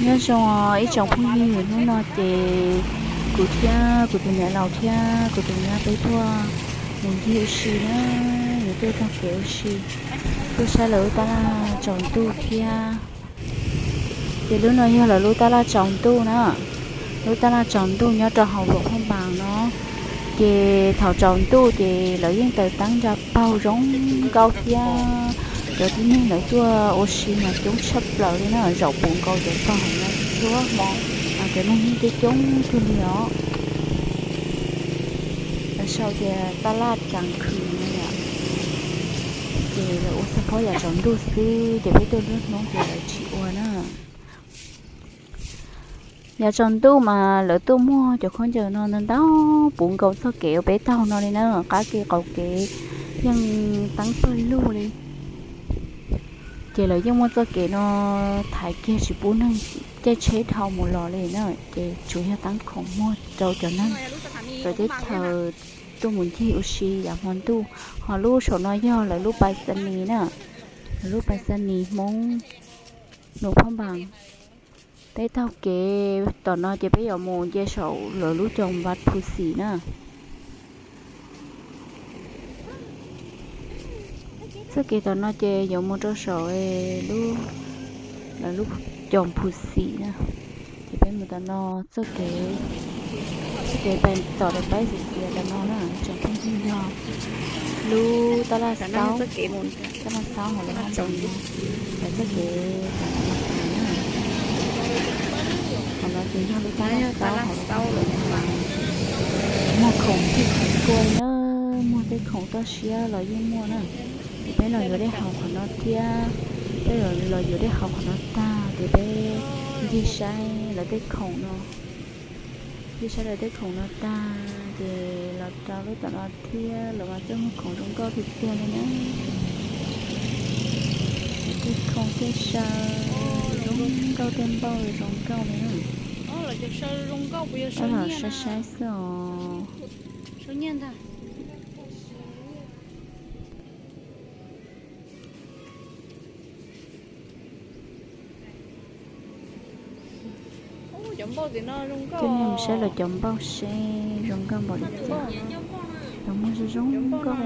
Nyob zoo ib tsoom phooj ywg, hnub no ces kuv thiab kuv tus niam laus thiab kuv tus nyab peb tuaj mus ncig ua si na, yuav tuaj taug kev ua si, tuaj saib lawv lub tab laj tsaus ntuj thiab. Ces lub no yog lawv lub tab laj tsaus ntuj na, lub tab laj tsaus ntuj nyob rau hauv Luam Phaj Npas no. Ces thaum tsaus ntuj ces lawv yeej taws teeb nra paug zoo nkauj thiab. Cov tib neeg lawv tuaj ua si mas coob tshaj plaws li na, zaum puv nkaus cov tog hauv no txhua hmo, mas cov neeg yeej coob coob kawg li os. Lawv sau tias tab laj Kas Khws no yom, ces lawv ua xab phob yav tsaus ntuj xwb, ces peb tuaj nruab hnub ces lawv tsis ua na. Yav tsaus ntuj mas lawv tuaj muag cov khaub ncaws no ntau ntau puv nkaus txoj kev uas peb taug no li na, qab kev qaum kev yeej teeb pawg lug li. Ces lawv yeej muaj txoj kev no thaiv kiag tsis pub neeg caij tsheb dhau mus los li na, ces tsuas yog teeb khoom muag rau cov neeg txawv teb chaws tuaj mus ncig ua si yav hmo ntuj. Ho lub saum no yog lawv lub pais xa nis na, lawv lub pais xa nis Hmoob Luam Phaj Npas. Peb taug kev tom no ces peb yuav mus nce saum lawv lub cog Vaj Phu Xim na. Txoj kev tom no ces yuav mus rau saum lub, lawv lub cog Phu Xim na. Ces peb mus tom no, txoj kev, txoj kev pais tom lawv pais xim xiav tom no na, tsoom phooj ywg, yog lub tab laj Xaub, tab laj Xaub hauv lawv hab tsoom no, lawv txoj kev tom no na. Qhov no ces yog lub tab laj Xaub hauv lawv hab tsoom no, muag khoom txhij khoom txhua li na, muag tej khoom toj siab los yeej muaj na. Ces peb los yuav dej haus qhov no thiab, peb los yuav dej haus qhov no tag ces peb ncig saib lawv tej khoom no, ncig saib lawv tej khoom no tag ces los rau lub tom no thiab, lawv mas coj muag khoom zoo nkauj tiag tiag li na. Tej khoom tej saw zoo nkauj, tej npauj zoo nkauj li na. Tab los saib saib xwb os. Coj nej mus saib lawv cov npauj seb zoo nkauj npaum li cas. Lawv muag zoo zoo nkauj,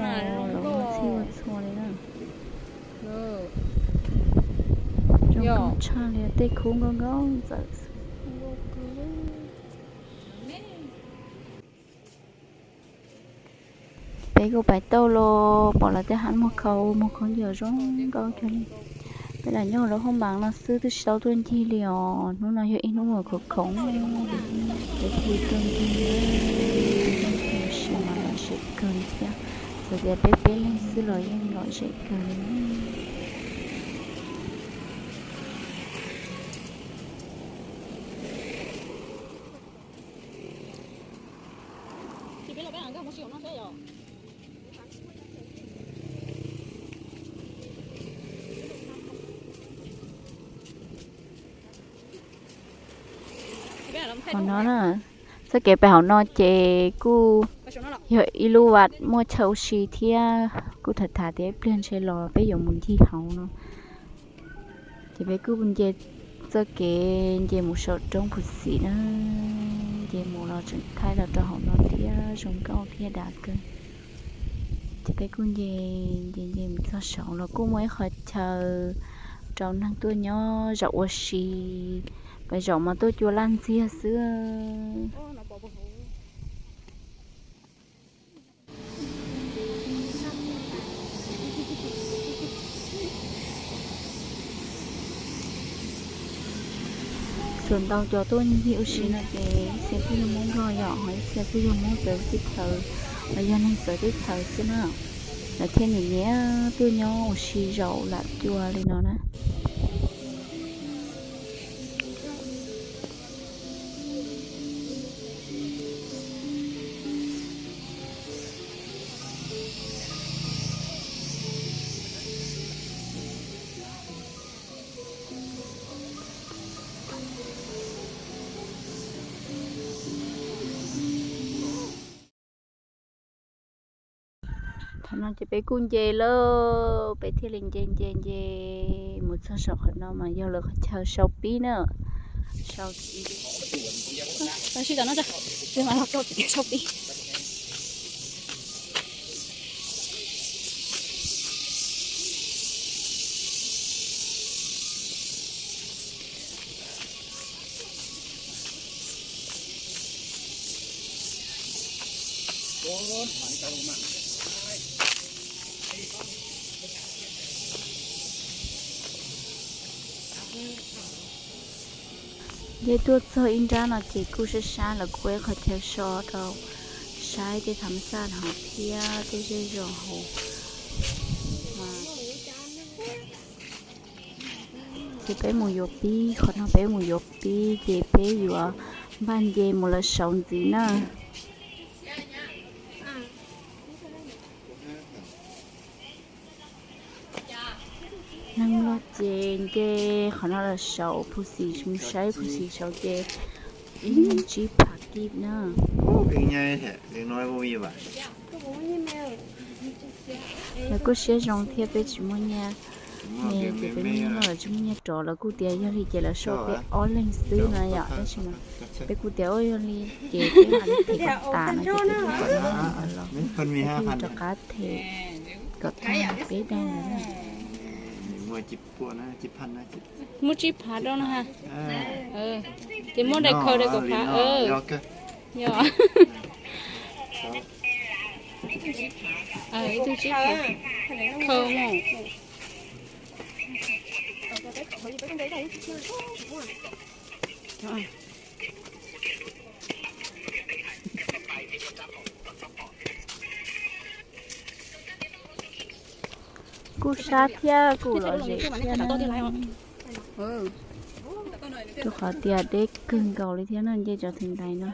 lawv muag txhij ua txhua li na. Zoo nkauj tshaj li, tej khub nkauj nkauj ntxawm. Peb kuj pais tauj los pom lawv tej hab muag khau, muag khaub ncaws zoo nkauj kawg li. Peb lam nyob lub hoob mas no xwb twb tsis tau tuaj ncig li os. Hnub no yog ib hnub uas khoom khoom, peb thiaj tuaj ncig, tab sis mas lom zem kawg li thiab. Txawm tias peb peb leeg xwb los yeej lom zem kawg li. Hauv no na, txoj kev pais hauv no ces kuj yog ib lub vaj muaj chaw ua si thiab, kuj tham tham tias ib pliag ntshe los peb yuav mus ncig hauv no. Ces peb kuj nce txoj kev nce mus saum roob Phu Xim na, nce mus los tseem thaij los rau hauv no thiab, zoo nkauj thiab dav kawg. Ces peb kuj nce, nce nce mus txog saud los kuj muaj ib qhov chaw rau neeg tuaj nyob zaum ua si, peb zaum mas tuaj cua laj ntxiag xwb. Txawm ntau cov tuaj ncig ua si no ces ib txhia kuj yog Hmoob Nplog yom, ho ib txhia kuj yog Hmoob txawv teb chaws, los yog neeg txawv teb chaws xwb na. Lawv thiaj nyiam nyiam tuaj nyob ua si zaum lam cua li no na. Thaum no ces peb kuj nce lauj, peb thiaj li nce nce nce mus txog saum qhov no mas yog lawv qhov chaw sau pib na. Sau txiv, tau sib tom no tso, txiv mas los rau txiv sau txiv. Nce tuaj txog ib nrab no ces kuj sab sab lawv kuj ua ib qhov chaw so rau saib tej tham xaj hauv thiab tej zej zos hauv. Ces peb mus yuav pib, qhov no peb mus yuav pib ces peb yuav npaj nce mus lawv saud ntxiv na. Neeg loj ces nce qhov no lawv saud, Phuv Xim mus saib Phuv Xim saud ces ib neeg tsib phav kib na. Lawv kuj siab zoo thiab peb tsis muaj nyiaj, ces peb muaj nyiaj noj lawv tsis muaj nyiaj rov, lawv kuj tias yog li ces lawv so peb ob leeg xwb no yom, tab sis mas peb kuj tias ua yog li ces peb mam li them kom tas no ces peb kuj kom nyiaj los rov qab them kom tag peb daug lawm na. Muab tsib phav rau no ha. Ces muab daim khaws daim kaum phav. Yog. Ib tug tsib phav. Khaws mus. Kuj sab thiab kuj lom zem thiab na. Rau qhov tias deb kawg nkaus li thiab no, nce cov theem ntaiv no.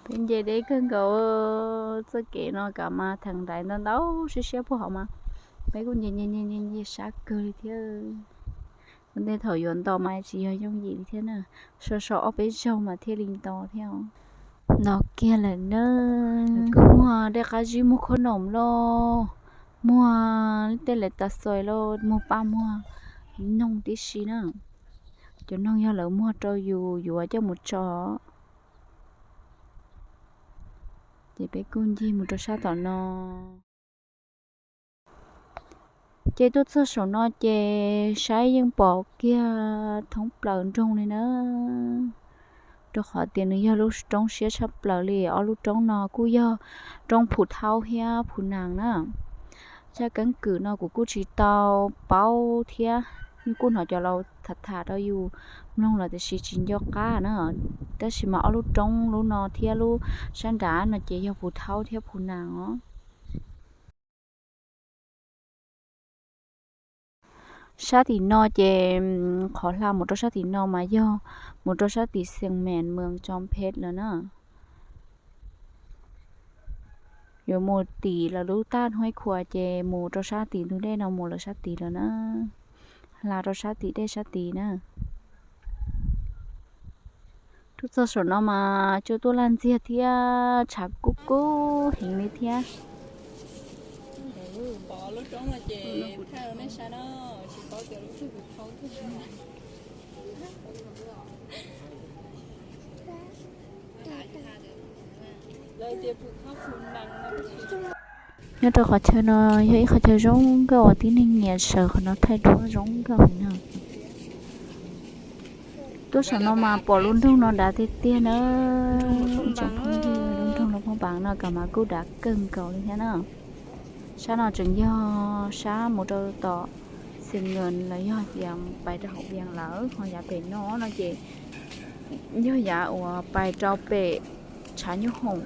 Peb nce deb kawg nkaus, txoj kev no kam mas theem ntaiv ntau ntau siab siab puag hauv mas peb kuj nce nce nce nce sab kawg li thiab. Ua ntej thaum yuav nto mas tsis yog yooj yim li thiab na, so so ob peb zaug mas thiaj li nto thiab. Nto kiag lawm na, kuj muag dej qab zib, muag khob noom lauj, muag tej lawv tas xois lauj, muag paj muag noog tib si na. Cov noog yog lawv muag rau yus yuav coj mus tso. Ces peb kuj ncig mus rau sab tom no. Ces tuaj txog saum no ces saib yeej pom kiag thoob plaws nroog li na. Rau qhov tias nws yog lub roob siab tshaj plaws li, ob lub roob no kuj yog roob Phu Thau thiab Phu Nang na. Zaj keeb kwm no kuv kuj tsis tau paub thiab, kuj hnov cov laus tham tham rau yus mloog los tiam sis tsis nco qab na. Tab sis mas ob lub roob lub no thiab lub sab nrad no ces yog Phu Thau thiab Phu Nang os. Sab tim no ces qhov hla mus rau sab tim no mas yog mus rau sab tim Xeem Meem, Meem Tsoom Phet lawm na. Yuav mus tim lawv lub taj Huaib Khuas ces mus rau sab tim ntug dej no mus lawv sab tid lawm na. Hla rau sab tim dej sab tid na. Tuaj txog saum no mas cua tuaj laj ntxiag thiab tshav kub kub heev li thiab. Nyob rau qhov chaw no yog ib qhov chaw zoo nkauj uas tib neeg nyiam sawv, qhov no thaij duab zoo nkauj li na. Tuaj saum no mas pom lub nroog no dav tiag tiag na. Tsoom phooj ywg, lub nroog Loob Phoob Npaas no kam mas kuj dav kawg nkaus li thiab na. Sab no tseem yog sab mus rau tom Xeem Meem los yog tias pais rau hauv Vias lawm, ho yav pem no no ces yog yav uas pais rau pem tshav nyoob hoom,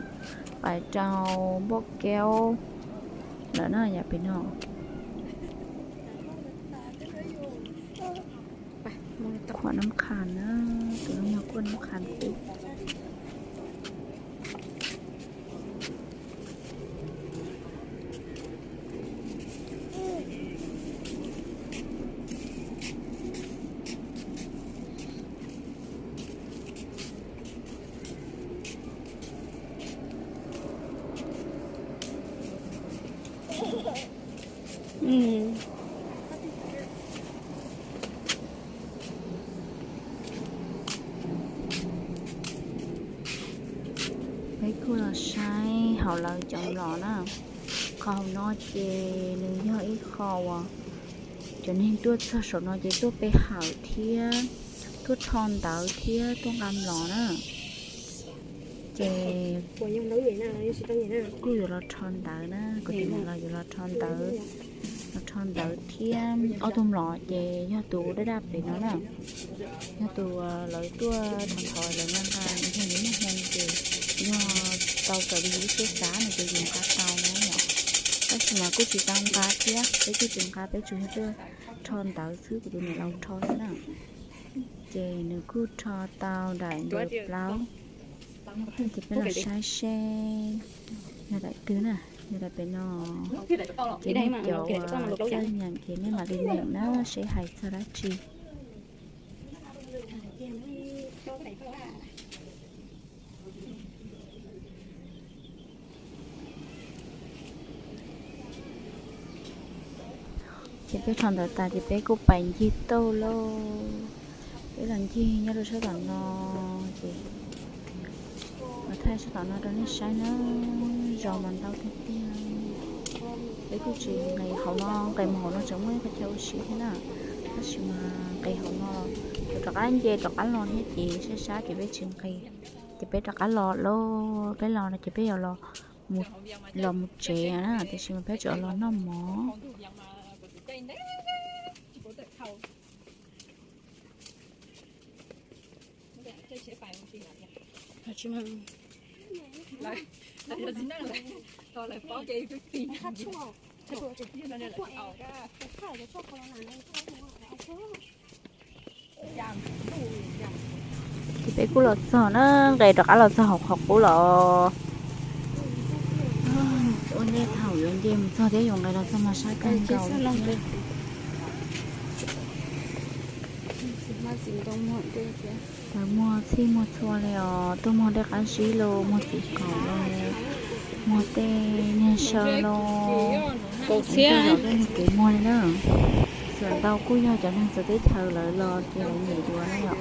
pais rau Npauj Kaub lawm na yav pem no. Qha na, tus no yog kuj noj qha xwb. Peb kuj los saib hauv lawv cov mlom na. Qhov hauv no ces nws yog ib qho uas cov neeg tuaj txog saum no ces tuaj pe hawm thiab tuaj rho ntawv thiab tuaj nqa mlom na. Ces kuj yuav los rho ntawv na, kuv tus niam los yuav los rho ntawv, los rho ntawv thiab ob tug mlom ces yog tus daj daj pem no na. Yog tus lawv tuaj thov thov lawv nqa nqa, yog nws muaj hmoo ces yog tau raws li yus lub siab xav no ces yus nqa tau na yom. Tab sis mas kuj tsis tau nqa thiab, peb kuj tsis nqa, peb tsuas yog tuaj rho ntawv xwb, kuv tus niam los rho xwb na. Ces nws kuj rho tau daim ntawv plaub. Ces peb los saib seb yog daim twg na, yog daim pem no. Ces nej cov uas txawj nyeem ces nej mam li nyeem na seb hais txog dab tsi. Ces peb rho ntawv tas ces peb kuj pais ncig tauj lauj. Peb los ncig nyob rau sab tom no, ces los thaij sab tom no rau nej saib na. Zos mas ntau tiag tiag. Peb kuj tsis nqis hauv no, nqis mus hauv no tseem muaj ib qhov chaw ua si thiab na. Tab sis mas nqis hauv no, rov qab nce rov qab los thiab ces sab sab ces peb tsis nqis. Ces peb rov qab los lauj, peb los no ces peb yuav los mus tsev na, tiam sis mas peb tseem los noj mov. Ces peb kuj los txog na, nqis rov qab los txog hauv qhov qub los. Ua ntej thaum yuav nce mus txog thiab yuav nqis los txog mas sab kawg nkaus li thiab. Lawv muag txhij muag txhua li os, tuaj muag dej qab zib los, muag txiv qaum los, muag tej niag saw los, tej zaum tej niag kev muag li na. Txawm ntau kuj yog cov neeg txawv teb chaws lawv los ces lawv nyiam yuav na yom.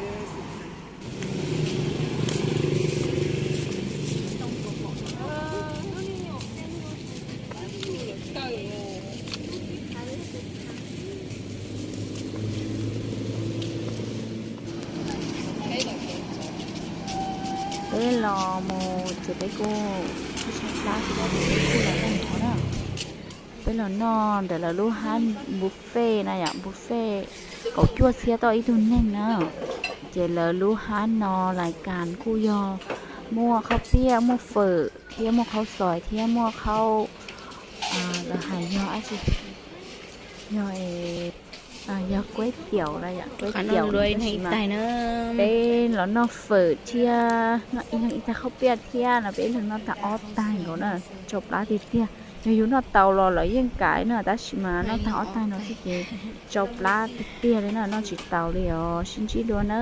Peb los mus ces peb kuj sab plab ces peb kuj los noj mov na. Peb los noj ntawm lawv lub hab buffet na yom, buffet kaum cuaj txhiab tau ib tug neeg na. Ces lawv lub hab no lais kas kuj yog muaj khaub piaj, muaj fawm thiab muaj khaub xois thiab muaj khaub, lawv hais yog dab tsi, yog, yog kuaib tiaum los yom, kuaib tiaum tab sis mas peb los noj fawm thiab noj ib leeg ib tag khaub piaj thiab no, peb ib leeg noj tag ob tag nkaus na, tsau plab tiag tiag. Yog yus noj tau los lawv yeej kam na, tab sis mas noj tag ob tag no xwb ces tsau plab tiag tiag li na, noj tsis taus li os. Sib ntsib dua na.